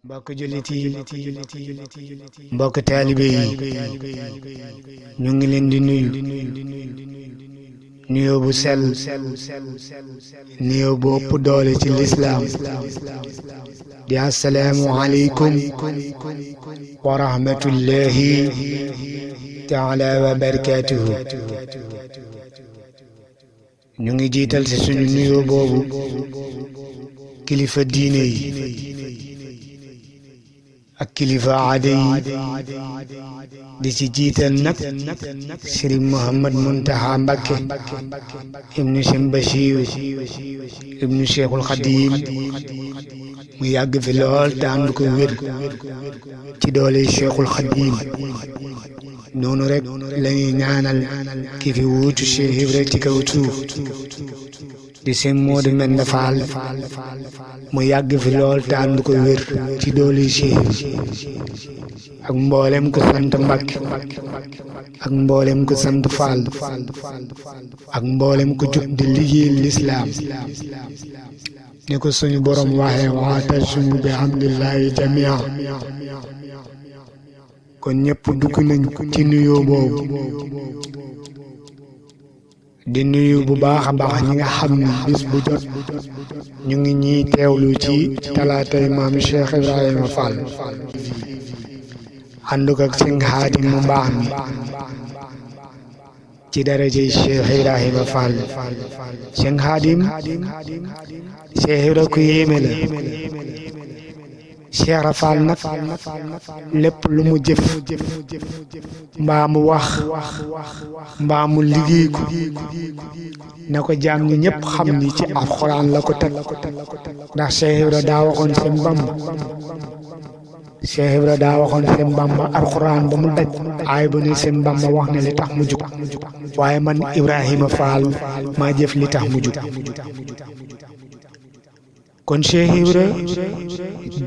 mbokk jullit yi mbokk taalibe yi ñu ngi leen di nuyu nuyoo bu sell nuyoo bu ëpp doole ci lislaam di assalaamu aleykum wa rahmatullahi taala wa barakaatuhu. ñu ngi jiital ci suñu nuyoo boobu kilifa diine yi ak kilifa aada yi di ci jiital nag Sëriñ Muhammad Muntaxa Mbakke ibnu Sëriñ Basiiru ibnu Cheikhul Xadim mu yàgg fi lool te ànd ko wér ci doole Cheikhul Xadim. noonu rek lañuy ñaanal ki fi wuutu Cheikh Ibra ci kaw suuf di Sëñ Moodu Mbenda Fall mu yàgg fi lool te ànd ko wér ci doole Cheikh ak mboolem ko sant Mbakke ak mboolem ko sant Fall ak mboolem ko jóg di liggéeyal lislaam ni ko suñu borom waxee wa'tasimu bi hamdillahi jamia. kon ñëpp dugg nañ ci nuyoo boobu di nuyu bu baax a baax ñi nga xam ne bis bu jot ñu ngi ñiy teewlu ci talaatay maam Cheikh Ibrahima Fall ànd ko ak Sëñ Xaadim mu baax mi ci darajay Cheikh Ibrahima Fall. Sëñ Xaadim Cheikh Ibra ku yéeme la. Cheikh Rafal nag lépp lu mu jëf mbaa mu wax mbaa mu liggéey ko na ko jaam ñi ñëpp xam ni ci alxuraan la ko teg ndax Cheikh Ibra daa waxoon seen Bamba Cheikh Ibra daa waxoon seen Bamba alxuraan ba mu daj aay ba ne seen Bamba wax ne li tax mu jug waaye man Ibrahima Fall maa jëf li tax mu jug. kon Cheikh Ibra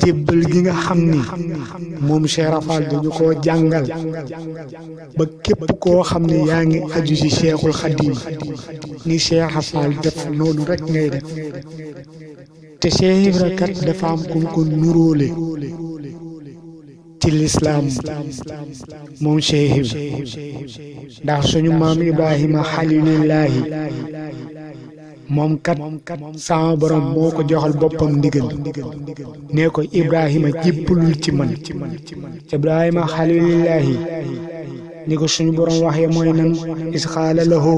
jébbal gi nga xam ni moom Cheikh Rafal dañu koo jàngal ba képp koo xam ne yaa ngi aju ci Cheikhul Xadim ni Cheikh Rafal def noonu rek ngay def te Cheikh Ibra kat dafa am ku ko nuróole ci lislaam moom Cheikh Ibra ndax suñu maam Ibrahima xalilullaahi moom kat sama borom moo ko joxal boppam ndigal nee ko Ibrahima jébbalul ci man. Ibrahima xalilullaahi ni ko suñu borom waxee mooy nan is xaala lahu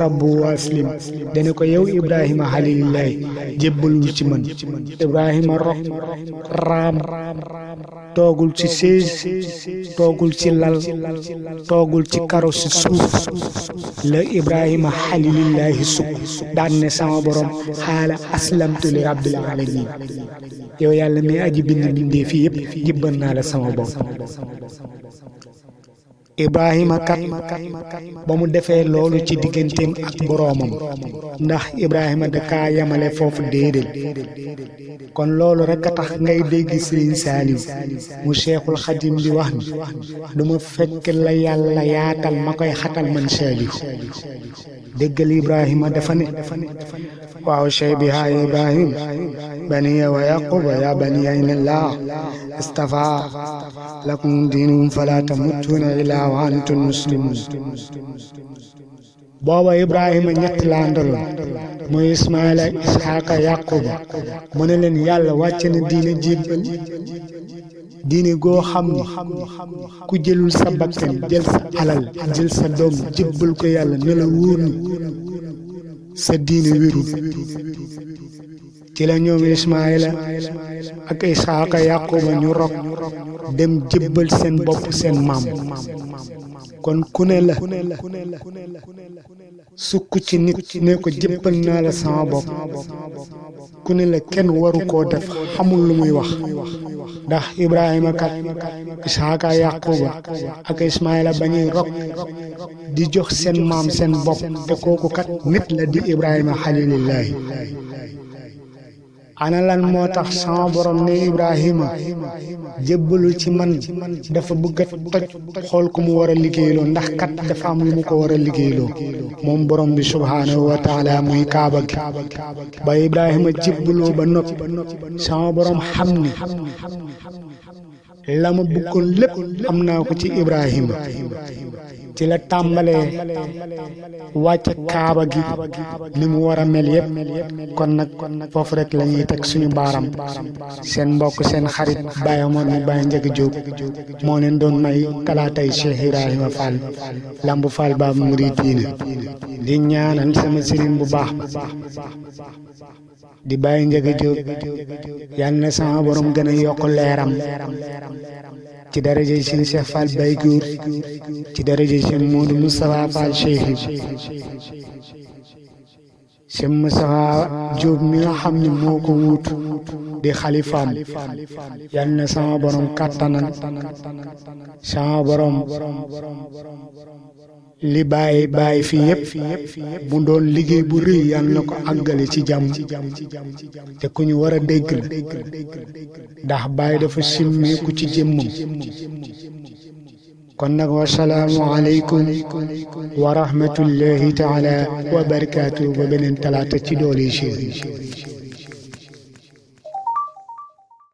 rabbu aslim dane ko yow Ibrahima xalilullaahi jébbalul ci man. Ibrahima rok raam toogul ci sées toogul ci lal toogul ci karo ci suuf la Ibrahima xalilullaahi sukk daan ne sama borom xaala aslamtu li rabbil alamin yow yàlla mi aji bind bindee fii yëpp jibbal naa la sama bopp. Ibrahima kat ba mu defee loolu ci digganteem ak boroomam ndax Ibrahima da kaa yamale foofu déedéet kon loolu rek a tax ngay dégg Sëriñ Saaliw mu Cheikhul Xadim di wax ni duma fekk la yàlla yaatal ma koy xatal man Saaliw. déggal Ibrahima dafa ne waaw Cheikh bi haa Ibrahim baniya wa yaquba ya baniya inna allah istafa lakum diinum fala tamutunna illa wa antum muslimun. booba Ibrahima ñett la àndaloon mooy Ismaila Isxaaqa Yaquba mu ne leen yàlla wàcce na diine jébbal diine goo xam ne ku jëlul sa bakkan jël sa alal jël sa doom jébbal ko yàlla ne la wóor ni sa diine wérul. ci la ñoom Ismaila ak Isxaaqa Yaquba ñu rok dem jébbal seen bopp seen maam. kon ku ne la sukk ci nit ne ko jébbal naa la sama bopp ku ne la kenn waru koo def xamul lu muy wax ndax Ibrahima kat Isxaaqa Yaquba ak Ismaila ba ñuy rok di jox seen maam seen bopp te kooku kat nit la di Ibrahima xalilullaahi ana lan moo tax sama borom ne Ibrahima jébbalu ci man dafa bëgg a toj xool ku mu war a liggéeyloo ndax kat dafa am lu mu ko war a liggéeyloo moom borom bi subhaanahu wa taala muy kaaba gi ba Ibrahima jébbaloo ba noppi sama borom xam ni la ma bëggoon lépp am naa ko ci Ibrahima ci la tàmbalee wàcce kaaba gi ni mu war a mel yépp kon nag foofu rek la ñuy teg suñu baaram seen mbokk seen xarit Baye Omar mu Baye Ndiaga Diop moo leen doon may talaatay Cheikh Ibrahima Fall Lamp Fall Baab Muridiina di ñaanal sama sëriñ bu baax di Baye Ndiaga Diop yal na sama borom gën a yokk leeram ci daraja seen Cheikh Fall Baye Góor ci daraja seen Modou Moustapha Fall Cheikh seen Moustapha Diop mi nga xam ne moo ko wuutu di xalifaam yal na sama borom kàttanal sama borom li bàyyi fi yépp mu doon liggéey bu rëy yal na ko àggale ci jàmm te ku ñu war a dégg la ndax Baay dafa simmeeku ci jëmmam kon nag wasalaamu aleykum wa rahmatullahi taala wa barakaatu ba beneen talaata ci doole Cheikh